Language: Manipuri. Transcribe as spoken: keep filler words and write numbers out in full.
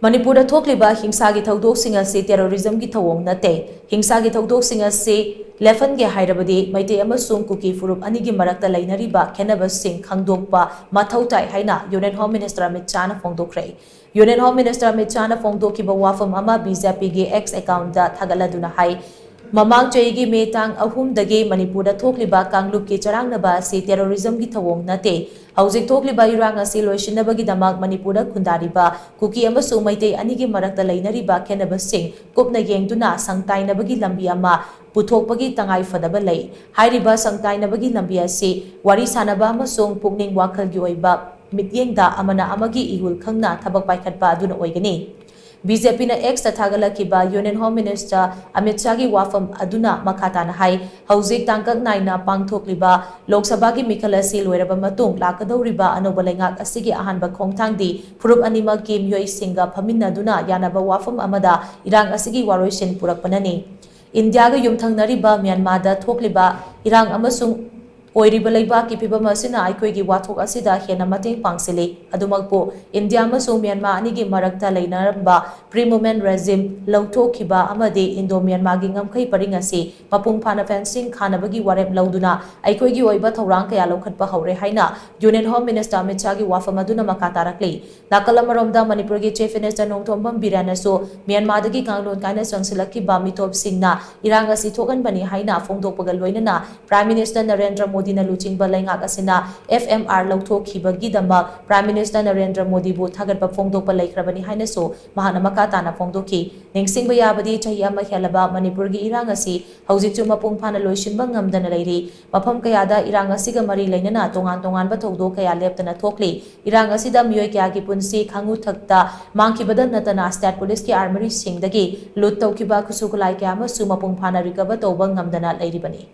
ꯃꯅꯤꯄꯨꯔꯗ ꯊꯣꯛꯂꯤꯕ ꯍꯤꯡꯁꯥꯒꯤ ꯊꯧꯗꯣꯛꯁꯤꯡ ꯑꯁꯤ terrorism ꯒꯤ ꯊꯧꯑꯣꯡ ꯅꯠꯇꯦ꯫ ꯍꯤꯡꯁꯥꯒꯤ ꯊꯧꯗꯣꯛꯁꯤꯡ ꯑꯁꯤ ꯂꯦꯞꯍꯟꯒꯦ ꯍꯥꯏꯔꯕꯗꯤ ꯃꯩꯇꯩ ꯑꯃꯁꯨꯡ ꯀꯨꯀꯤ ꯐꯨꯔꯨꯞ ꯑꯅꯤꯒꯤ ꯃꯔꯛꯇ ꯂꯩꯅꯔꯤꯕ ꯈꯦꯠꯅꯕꯁꯤꯡ ꯈꯪꯗꯣꯛꯄ ꯃꯊꯧ ꯇꯥꯏ ꯍꯥꯏꯅ Union Home Minister Amit ꯁꯥꯍꯅ ꯐꯣꯡꯗꯣꯛꯈ꯭ꯔꯦ꯫ Union Home Minister Amit ꯁꯥꯍꯅ ꯐꯣꯡꯗꯣꯛꯈꯤꯕ ꯋꯥꯐꯝ ꯑꯃ BJP ꯒꯤ X account ꯇ ꯊꯥꯒꯠꯂꯗꯨꯅ ꯍꯥꯏ, ꯃꯃꯥꯡ ꯆꯍꯤꯒꯤ ꯃꯦ ꯇꯥꯡ ꯑꯍꯨꯝꯗꯒꯤ ꯃꯅꯤꯄꯨꯔꯗ ꯊꯣꯛꯂꯤꯕ ꯀꯥꯡꯂꯨꯞꯀꯤ ꯆꯔꯥꯡꯅꯕ ꯑꯁꯤ terrorism ꯒꯤ ꯊꯧꯑꯣꯡ ꯅꯠꯇꯦ꯫ ꯍꯧꯖꯤꯛ ꯊꯣꯛꯂꯤꯕ ꯏꯔꯥꯡ ꯑꯁꯤ ꯂꯣꯏꯁꯤꯟꯅꯕꯒꯤꯗꯃꯛ ꯃꯅꯤꯄꯨꯔꯗ ꯈꯨꯟꯗꯥꯔꯤꯕ ꯀꯨꯀꯤ ꯑꯃꯁꯨꯡ ꯃꯩꯇꯩ ꯑꯅꯤꯒꯤ ꯃꯔꯛꯇ ꯂꯩꯅꯔꯤꯕ ꯈꯦꯠꯅꯕꯁꯤꯡ ꯀꯨꯞꯅ ꯌꯦꯡꯗꯨꯅ ꯁꯪꯇꯥꯏꯅꯕꯒꯤ ꯂꯝꯕꯤ ꯑꯃ ꯄꯨꯊꯣꯛꯄꯒꯤ ꯇꯉꯥꯏ ꯐꯗꯕ ꯂꯩ꯫ ꯍꯥꯏꯔꯤꯕ ꯁꯪꯇꯥꯏꯅꯕꯒꯤ ꯂꯝꯕꯤ ꯑꯁꯤ ꯋꯥꯔꯤ ꯁꯥꯅꯕ ꯑꯃꯁꯨꯡ ꯄꯨꯛꯅꯤꯡ ꯋꯥꯈꯜꯒꯤ ꯑꯣꯏꯕ ꯃꯤꯠꯌꯦꯡꯗ ꯑꯃꯅ ꯑꯃꯒꯤ ꯏꯍꯨꯜ ꯈꯪꯅ ꯊꯕꯛ ꯄꯥꯏꯈꯠꯄ ꯑꯗꯨꯅ ꯑꯣꯏꯒꯅꯤ꯫ BJP ꯅ X ꯇ ꯊꯥꯒꯠꯂꯛꯈꯤꯕ Union Home Minister ꯑꯃꯤꯠ ꯁꯥꯍꯒꯤ ꯋꯥꯐꯝ ꯑꯗꯨꯅ ꯃꯈꯥ ꯇꯥꯅ ꯍꯥꯏ, ꯍꯧꯖꯤꯛ ꯇꯥꯡꯀꯛ ꯅꯥꯏꯅ ꯄꯥꯡꯊꯣꯛꯂꯤꯕ ꯂꯣꯛ ꯁꯚꯥꯒꯤ ꯃꯤꯈꯜ ꯑꯁꯤ ꯂꯣꯏꯔꯕ ꯃꯇꯨꯡ ꯂꯥꯛꯀꯗꯧꯔꯤꯕ ꯑꯅꯧꯕ ꯂꯩꯉꯥꯛ ꯑꯁꯤꯒꯤ ꯑꯍꯥꯟꯕ ꯈꯣꯡꯊꯥꯡꯗꯤ ꯐꯨꯔꯨꯞ ꯑꯅꯤꯃꯛꯀꯤ ꯃꯤꯑꯣꯏꯁꯤꯡꯒ ꯐꯝꯃꯤꯟꯅꯗꯨꯅ ꯌꯥꯅꯕ ꯋꯥꯐꯝ ꯑꯃꯗ ꯏꯔꯥꯡ ꯑꯁꯤꯒꯤ ꯋꯥꯔꯣꯏꯁꯤꯟ ꯄꯨꯔꯛꯄꯅꯅꯤ꯫ ꯏꯟꯗꯤꯌꯥꯒ ꯌꯨꯝꯊꯪꯅꯔꯤꯕ ꯃ꯭ꯌꯥꯟꯃꯥꯔꯗ ꯊꯣꯛꯂꯤꯕ ꯏꯔꯥꯡ ꯑꯃꯁꯨꯡ ꯑꯣꯏꯔꯤꯕ ꯂꯩꯕꯥꯛꯀꯤ ꯐꯤꯕꯝ ꯑꯁꯤꯅ ꯑꯩꯈꯣꯏꯒꯤ ꯋꯥꯊꯣꯛ ꯑꯁꯤꯗ ꯍꯦꯟꯅ ꯃꯇꯦꯡ ꯄꯥꯡꯁꯤꯜꯂꯤ꯫ ꯑꯗꯨꯃꯛꯄꯨ, ꯏꯟꯗꯤꯌꯥ ꯑꯃꯁꯨꯡ ꯃ꯭ꯌꯥꯟꯃꯥꯔ ꯑꯅꯤꯒꯤ ꯃꯔꯛꯇ ꯂꯩꯅꯔꯝꯕ pre moment regime ꯂꯧꯊꯣꯛꯈꯤꯕ ꯑꯃꯗꯤ ꯏꯟꯗꯣ ꯃ꯭ꯌꯥꯟꯃꯥꯔꯒꯤ ꯉꯝꯈꯩ ꯄꯔꯤꯡ ꯑꯁꯤ ꯃꯄꯨꯡ ꯐꯥꯅ fencing ꯈꯥꯅꯕꯒꯤ ꯋꯥꯔꯦꯞ ꯂꯧꯗꯨꯅ ꯑꯩꯈꯣꯏꯒꯤ ꯑꯣꯏꯕ ꯊꯧꯔꯥꯡ ꯀꯌꯥ ꯂꯧꯈꯠꯄ ꯍꯧꯔꯦ ꯍꯥꯏꯅ Union Home Minister ꯑꯃꯤꯠ ꯁꯥꯍꯒꯤ ꯋꯥꯐꯝ ꯑꯗꯨꯅ ꯃꯈꯥ ꯇꯥꯔꯛꯂꯤ꯫ ꯅꯥꯀꯜ ꯑꯃꯔꯣꯝꯗ, ꯃꯅꯤꯄꯨꯔꯒꯤ Chief Minister ꯅꯣꯡꯊꯣꯝꯕꯝ ꯕꯤꯔꯦꯟꯅꯁꯨ ꯃ꯭ꯌꯥꯟꯃꯥꯔꯗꯒꯤ ꯀꯥꯡꯂꯣꯟ ꯀꯥꯏꯅ ꯆꯪꯁꯤꯜꯂꯛꯈꯤꯕ ꯃꯤꯇꯣꯞꯁꯤꯡꯅ ꯏꯔꯥꯡ ꯑꯁꯤ ꯊꯣꯛꯍꯟꯕꯅꯤ ꯍꯥꯏꯅ ꯐꯣꯡꯗꯣꯛꯄꯒ ꯂꯣꯏꯅꯅ Prime Minister ꯅꯔꯦꯟꯗ꯭ꯔ ꯃꯣꯗꯤꯅ ꯂꯨꯆꯤꯡꯕ ꯂꯩꯉꯥꯛ ꯑꯁꯤꯅ F M R ꯂꯧꯊꯣꯛꯈꯤꯕꯒꯤꯗꯃꯛ Prime Minister Narendra ꯃꯣꯗꯤꯕꯨ ꯊꯥꯒꯠꯄ ꯐꯣꯡꯗꯣꯛꯄ ꯂꯩꯈ꯭ꯔꯕꯅꯤ ꯍꯥꯏꯅꯁꯨ ꯃꯍꯥꯛꯅ ꯃꯈꯥ ꯇꯥꯅ ꯐꯣꯡꯗꯣꯛꯈꯤ꯫ ꯅꯤꯡꯁꯤꯡꯕ ꯌꯥꯕꯗꯤ, ꯆꯍꯤ ꯑꯃ ꯍꯦꯜꯂꯕ ꯃꯅꯤꯄꯨꯔꯒꯤ ꯏꯔꯥꯡ ꯑꯁꯤ ꯍꯧꯖꯤꯛꯁꯨ ꯃꯄꯨꯡ ꯐꯥꯅ ꯂꯣꯏꯁꯤꯟꯕ ꯉꯝꯗꯅ ꯂꯩꯔꯤ꯫ ꯃꯐꯝ ꯀꯌꯥꯗ ꯏꯔꯥꯡ ꯑꯁꯤꯒ ꯃꯔꯤ ꯂꯩꯅꯅ ꯇꯣꯉꯥꯟ ꯇꯣꯉꯥꯟꯕ ꯊꯧꯗꯣꯛ ꯀꯌꯥ ꯂꯦꯞꯇꯅ ꯊꯣꯛꯂꯤ꯫ ꯏꯔꯥꯡ ꯑꯁꯤꯗ ꯃꯤꯑꯣꯏ ꯀꯌꯥꯒꯤ ꯄꯨꯟꯁꯤ ꯈꯥꯉꯨ ꯊꯛꯇ ꯃꯥꯡꯈꯤꯕꯗ ꯅꯠꯇꯅ, state police ꯀꯤ armoury ꯁꯤꯡꯗꯒꯤ loot ꯇꯧꯈꯤꯕ ꯈꯨꯠꯁꯨ ꯈꯨꯠꯂꯥꯏ ꯀꯌꯥ ꯑꯃꯁꯨ ꯃꯄꯨꯡ ꯐꯥꯅ recover ꯇꯧꯕ ꯉꯝꯗꯅ ꯂꯩꯔꯤꯕꯅꯤ꯫